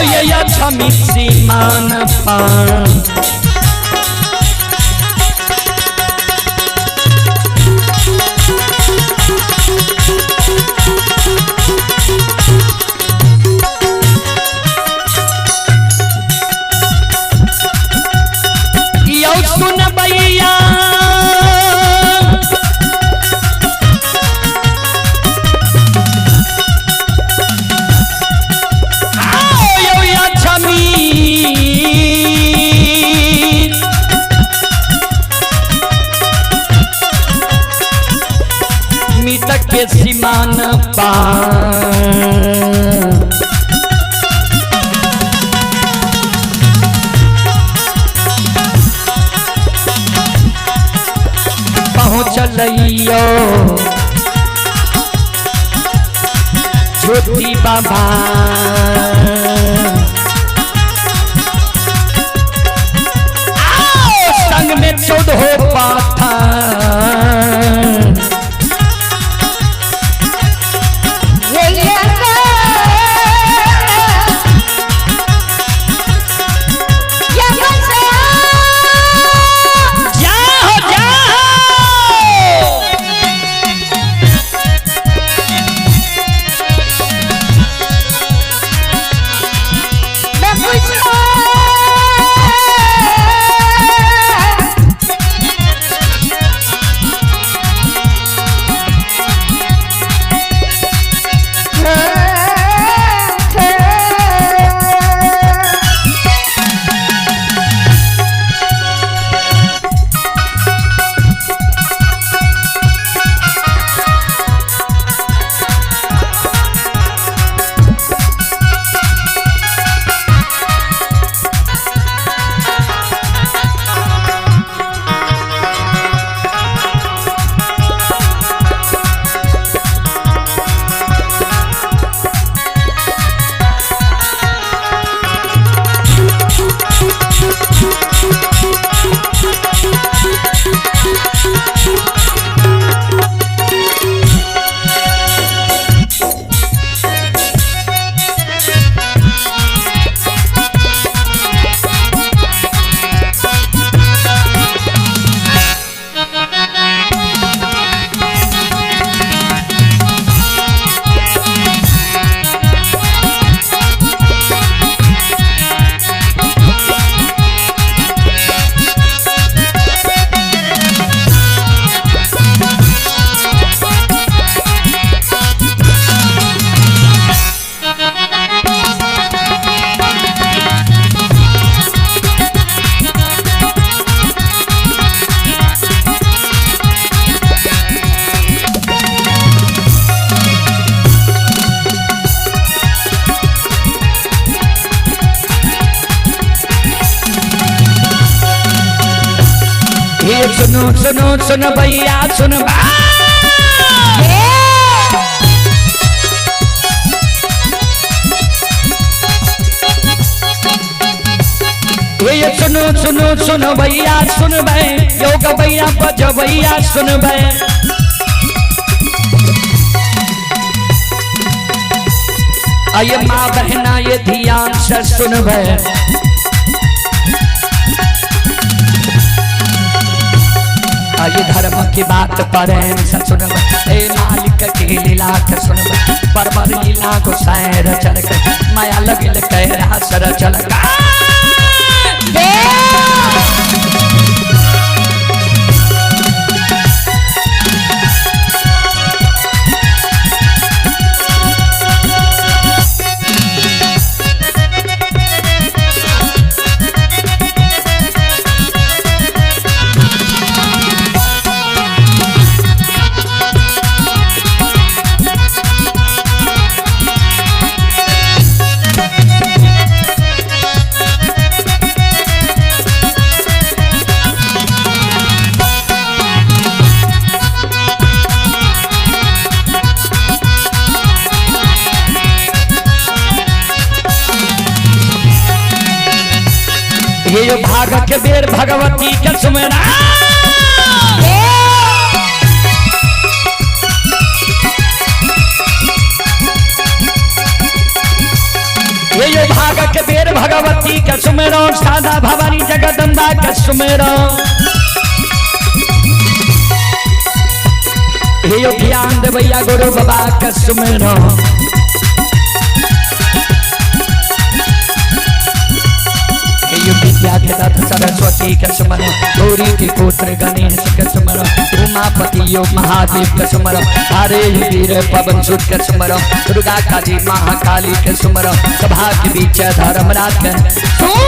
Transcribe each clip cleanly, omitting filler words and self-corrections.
ये अक्षमी सीमान पान। यौ सुन भैया आओ यौ अक्षमी मितक के सीमान पान। पहुँचलियो ज्योति बाबा। आओ संग में 14 पाथा। जाओ जाओ। हे सुनो सुनो सुन भैया सुन बा। हे सुनो सुनो सुनो भैया सुन बे, योग भैया बज भैया सुन बे। आये माँ बहना ये ध्यान से सुन बे। ये धर्म की बात प्रेम से सुनब, ए मालिक के लीला के सुनब। परबर लीला गोसाई रचल के, माया लगिल कह सर चल। ये जो भाग के बेर भगवती के सुमेरा। हे यो भाग के बेर भगवती के सुमेरो, सादा भवानी जगदम्बा के सुमेरो। हे यो ज्ञान देवैया गुरु बाबा के सुमेरो। विद्या के दाता सरस्वती के सुमरो, गौरी के पुत्र गणेश के सुमरो, उमापति योग महादेव के सुमरो, हरे वीर पवन सुत के सुमरो, दुर्गा काली महाकाली के सुमरो, सभा के बीच धर्मराज के सुमरो।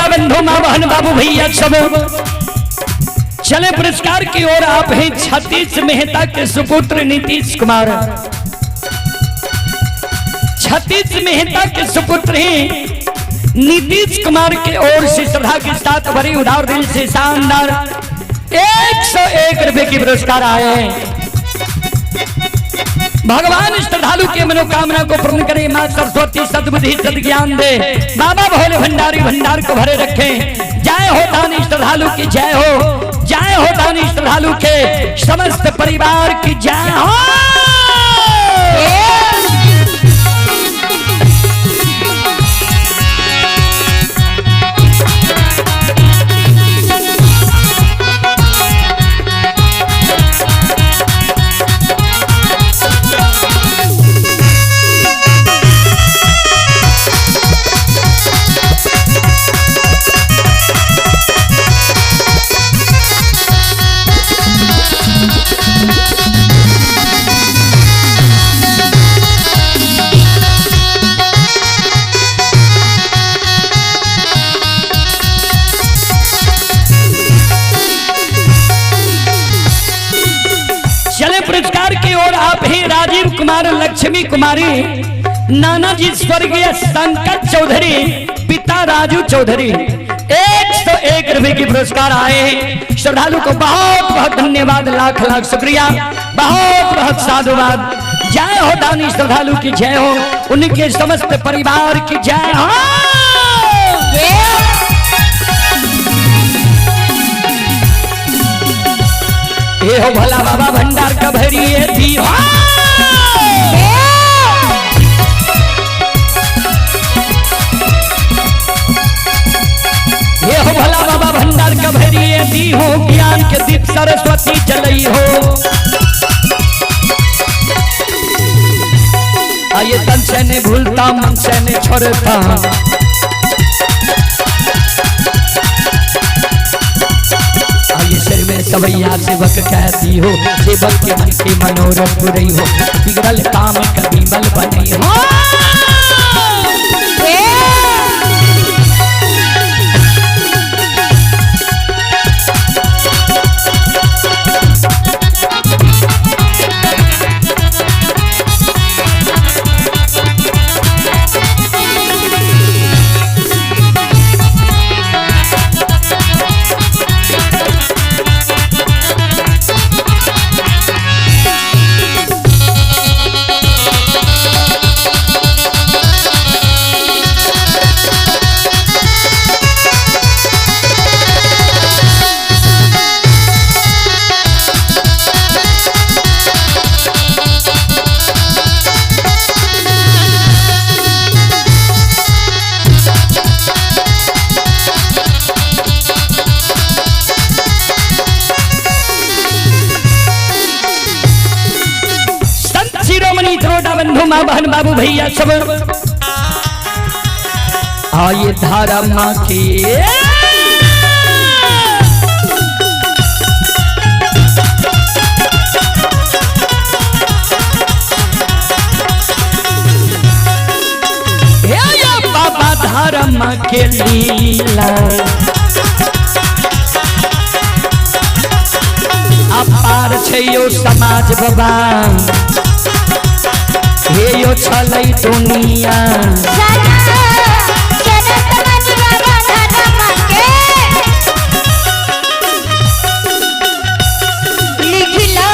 बंधु माँ बहन बाबू भैया सब चले पुरस्कार की ओर। आप हैं छत्तीस मेहता के सुपुत्र नीतीश कुमार। छत्तीस मेहता के सुपुत्र हैं नीतीश कुमार के ओर से श्रद्धा के साथ भरी उदार दिल से शानदार 101 रुपए की पुरस्कार आए हैं। भगवान श्रद्धालु के मनोकामना को पूर्ण करे, मां सरस्वती सद्बुद्धि सद्ज्ञान दे, बाबा भोले भंडारी भंडार को भरे रखें। जय हो दानी श्रद्धालु की जय हो, जय हो दानी श्रद्धालु के समस्त परिवार की जय हो। पुरस्कार की ओर आप ही राजीव कुमार, लक्ष्मी कुमारी, नाना जी स्वर्गीय शंकर चौधरी, पिता राजू चौधरी, 101 रुपए की पुरस्कार आए हैं। श्रद्धालु को बहुत बहुत धन्यवाद, लाख लाख शुक्रिया, बहुत बहुत साधुवाद। जय हो दानी श्रद्धालु की जय हो, उनके समस्त परिवार की जय हो। ये हो भोला बाबा भंडार का भरिए थी। ये हो भोला बाबा भंडार का भरिए दी हो, ज्ञान के दीप सरस्वती जलई हो। आइए तन से नहीं भूलता, मन से नहीं छोड़ता, आइए सिर में सवैया सेवक कहती हो, सेवक के मन के मनोरथ पुरई हो, बिगड़ल काम कभी बल बने हो। श्रोता बंधु, माँ बहन, बाबू भैया सब, आइए धर्म के हे या बाबा धर्म के लीला अपार छै यो समाज बाबा, हे यो छलै दुनिया। समाज बाबा धर्म के लिखला।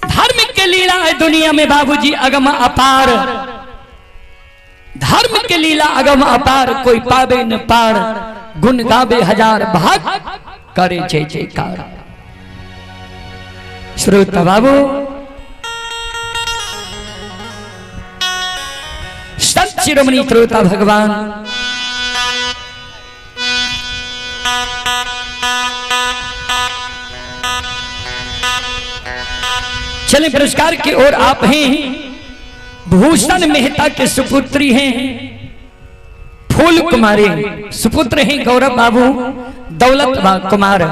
धर्म के लीला है दुनिया में बाबूजी अगम अपार। धर्म के लीला अगम अपार, कोई पावे न पार, गुण गावे हजार भाग, करे जय जयकार। श्रोता बाबू, संत शिरोमणि श्रोता भगवान चले पुरस्कार की ओर। आप हैं भूषण मेहता के सुपुत्री हैं फूल कुमारी, सुपुत्र हैं गौरव बाबू दौलत कुमार।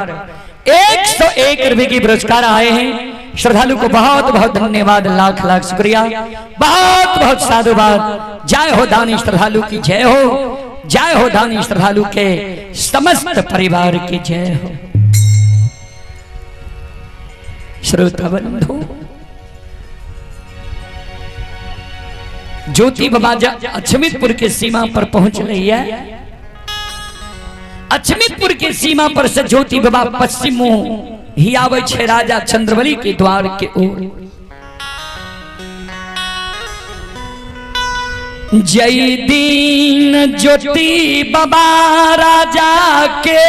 101 रुपए की पुरस्कार आए हैं। श्रद्धालु को बहुत बहुत धन्यवाद, लाख लाख शुक्रिया, बहुत बहुत साधुवाद। जय हो दानी श्रद्धालु की जय हो, जय हो दानी श्रद्धालु के समस्त परिवार की जय हो। श्रोता बंधु, ज्योति बाबा अछमितपुर के सीमा पर पहुंच रही है। अछमितपुर के सीमा पर से ज्योति बाबा पश्चिम मुंह ही आवे छे राजा चंद्रबली के द्वार के ओर। जय दीन ज्योति बाबा राजा के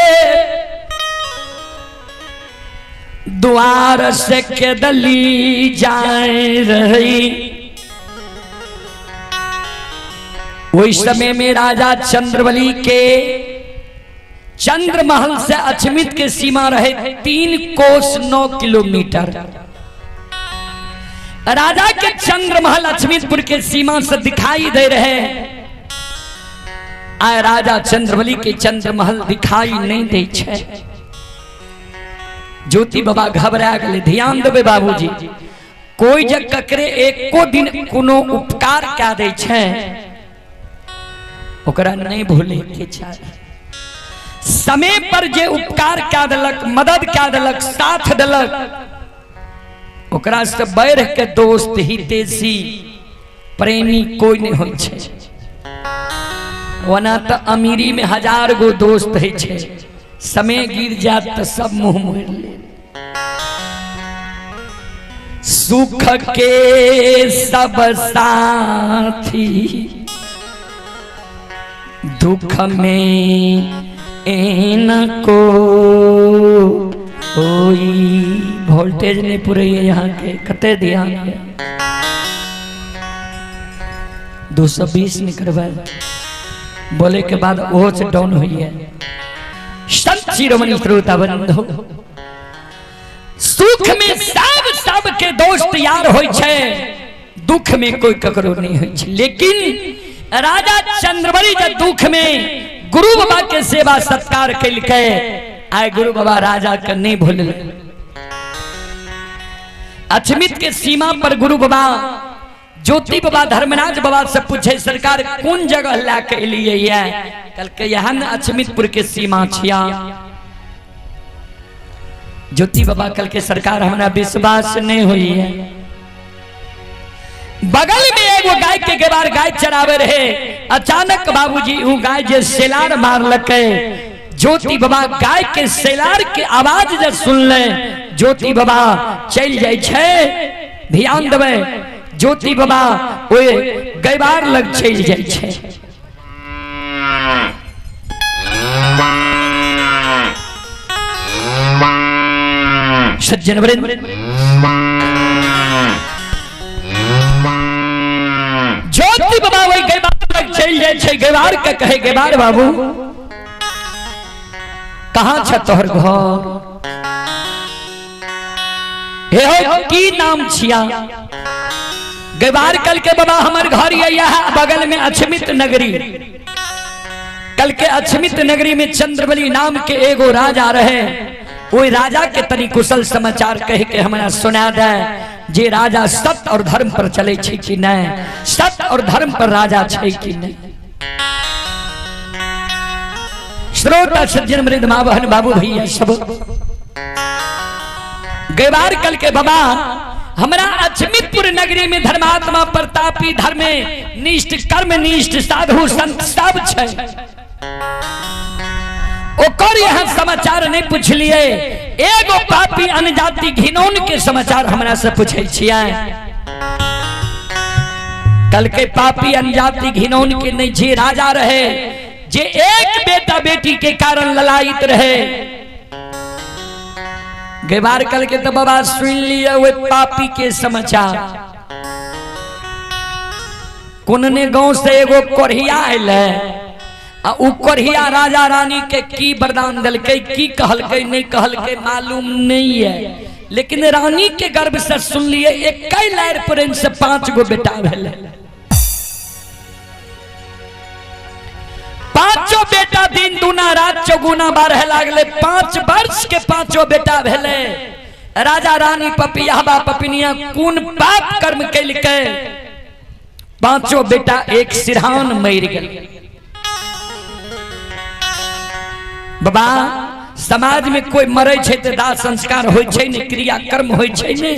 द्वार से केदली जाए रही। वही समय में राजा चंद्रबली के चंद्रमहल से अछमित के सीमा रहे 3 कोस 9 किलोमीटर। राजा के चंद्रमहल अछमितपुर के सीमा से दिखाई दे रहे, आए राजा चंद्रबली के चंद्रमहल दिखाई नहीं दे छे। ज्योति बाबा घबरा गए। ध्यान देबे बाबूजी, कोई जब ककरे एको दिन कोनो उपकार क्या दे छे ओकरा नहीं भूले के चाही। समय पर जे उपकार क्या देलक, मदद क्या देलक, साथ देलक, ओकरा से बढ़ के दोस्त हितैषी प्रेमी कोई नहीं होई छे। वना तो अमीरी में 1000 गो दोस्त है छे, समय गिर जात तो सब मुंह मोड़ ले। सुख के सब साथी दुख में इनको कोई। वोल्टेज नहीं पूरे है यहाँ के, कते ध्यान है 220 नहीं करवाए बोले के बाद वो से डाउन हुई है। संत शिरोमणि श्रोता बंधु, सुख में सब सब के दोस्त यार होई छे, दुख में कोई ककरो नहीं होई छे। लेकिन राजा चंद्रबली जब दुख में गुरु बाबा के सेवा सत्कार कलकै, आए गुरु बाबा राजा के नहीं भूलल। अछमित के सीमा पर गुरु बाबा ज्योति बाबा धर्मराज बाबा से पूछे, सरकार कोन जगह ला के एलियै ये? कहलकै यहाँ ने अछमितपुर के सीमा छिया। ज्योति बाबा कहलकै सरकार हमरा विश्वास नहीं हुई है। बगल में एगो गाय के गेबार गाय चरावे रहे, अचानक बाबूजी उ गाय जे सेलार मारलकै। ज्योति बाबा गाय के सेलार के आवाज जे सुनले, ज्योति बाबा चल जाय छै। ध्यान देबै, ज्योति बाबा ओए गैबार लग चल जाय छै। सज्जन वृंद, ज्योति बाबा वही गैबार लग चल जाय छै। गैबार के कहे, गैबार बाबू कहाँ छ तोहर घर? हे हो की नाम छिया? गैबार कल के बाबा हमर घर यह बगल में अछमित नगरी। कल के अछमित नगरी में चंद्रबली नाम के एगो राजा रहे। ओई राजा के तनी कुशल समाचार कह के हमरा सुना दे, जे राजा सत्य और धर्म पर चले छै कि नहीं, सत्य और धर्म पर राजा छै कि नहीं। श्रोता सज्जन मृद माँ बहन बाबू भैया सब, गैबार कल के बाबा हमरा अछमितपुर नगरी में धर्मात्मा प्रतापी धर्मे निष्ठ कर्म निष्ठ साधु संत सब छै। ओकर यहाँ समाचार नहीं पूछलिए, एगो पापी अनजाति घिनौन के समाचार हमरा से पूछे छियै। कल के पापी अनजाति घिनौन के नहीं, जे राजा रहे, जे एक बेटा बेटी के कारण ललायित रहे। गैबार कल के तो बाबा सुन लिया वे पापी के समाचार। कोनने गांव से एगो कोढ़िया आयल आ उ कोढ़िया राजा रानी के की वरदान दिलकै, की कहलकै नहीं कहलकै मालूम नहीं है, लेकिन रानी के गर्भ से सुन लिए एक लार प्रेम से 5 गो बेटा भेलै। पांचों बेटा दिन दूना रात चौगुना बारह लागले। 5 वर्ष के पांचों बेटा भेलै। राजा रानी पपियाबा पपिनिया कोन पाप कर्म केलकै, पांचों बेटा एक सिरहान मर गेल। बाबा समाज में कोई मरे छै तऽ दाह संस्कार होइ छै ने, क्रिया कर्म होइ छै ने।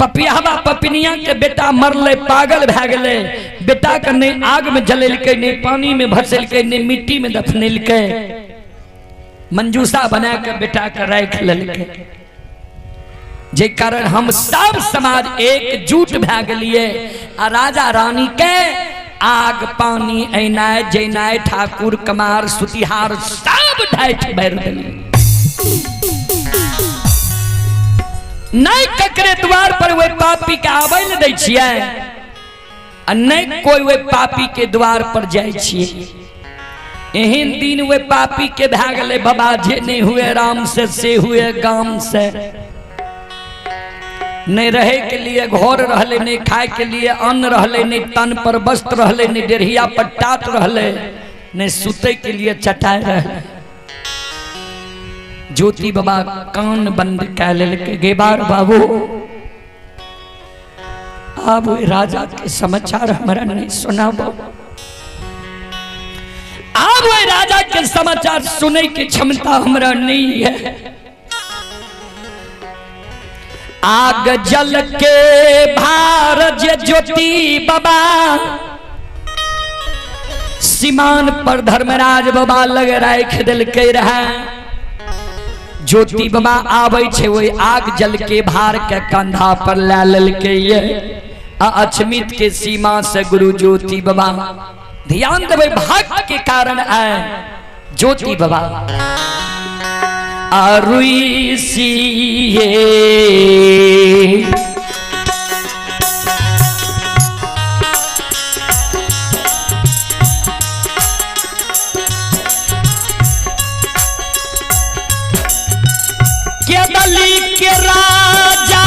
पपियाबा पपिनिया के बेटा मरले, पागल भए गेलै। बेटा के नहीं आग में जलेलकै, नहीं पानी में भसेलकै, नहीं मिट्टी में दफनेलकै। मंजूसा बना के बेटा के राखि लेलकै। जे कारण हम सब समाज एकजुट भए गेलियै आ राजा रानी के आग पानी ऐनाय जैनाय ठाकुर कमार सुतिहार सब ढाठि भरि देलियै। नहीं ककरे द्वार पर वे पापी के आबै लए दै छियै आ नहीं कोई वे पापी के द्वार पर जाइ छियै। एहन दिन वे पापी के भए गेलै बाबा, जे नहीं हुए राम से हुए गाम से। नहीं रहे के लिए घर रहले, नहीं खाए के लिए अन्न रहले, नहीं तन पर वस्त्र रहले, नहीं डेढ़िया पर टाट रहले, नहीं सुते के लिए चटाई रहले। ज्योति बाबा कान बंद कै लेलकै। गेबार बाबू आब ओहि राजा के समाचार हमरा नहीं सुनाबो। आब ओहि राजा के समाचार सुनै के क्षमता हमरा नहीं है। आग जल के भार जे ज्योति बाबा सीमान पर धर्मराज बाबा लग राखि देलकै रहे। ज्योति बाबा आबै छै ओहि आग जल के भार के कंधा पर लए लेलकै ये। आ अछमित के सीमा से गुरु ज्योति बाबा, ध्यान देबै भक्त के कारण आए ज्योति बाबा अरुई के दली के राजा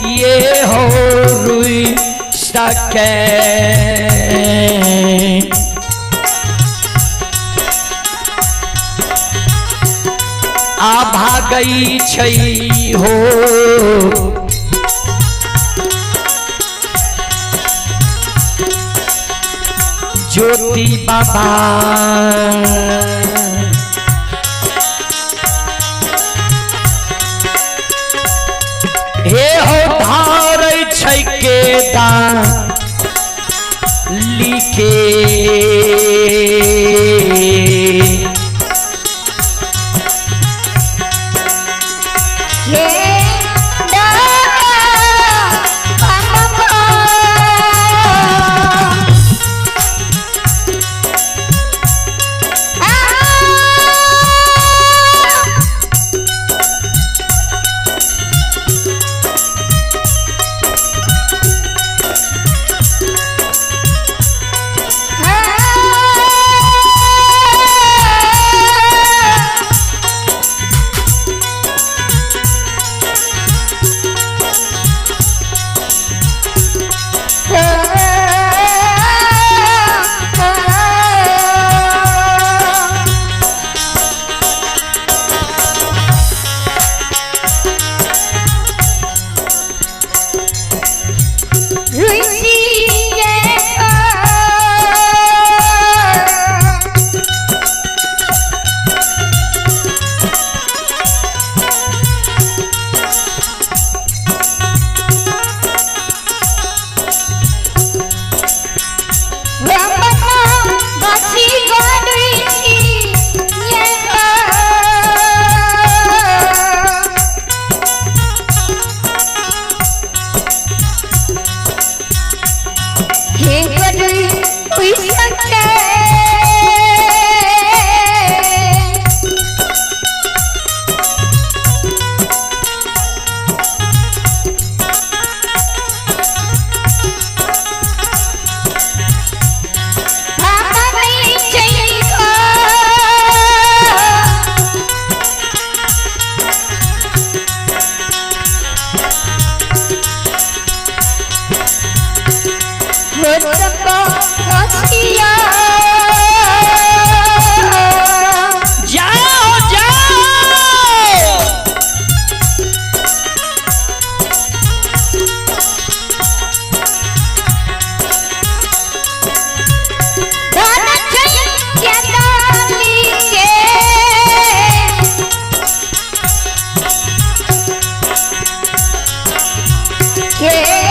ये हो रुई सके। आ भागई छै हो ज्योति बाबा। हे हो धारै छै के दान लिखे। जाओ जाओ। के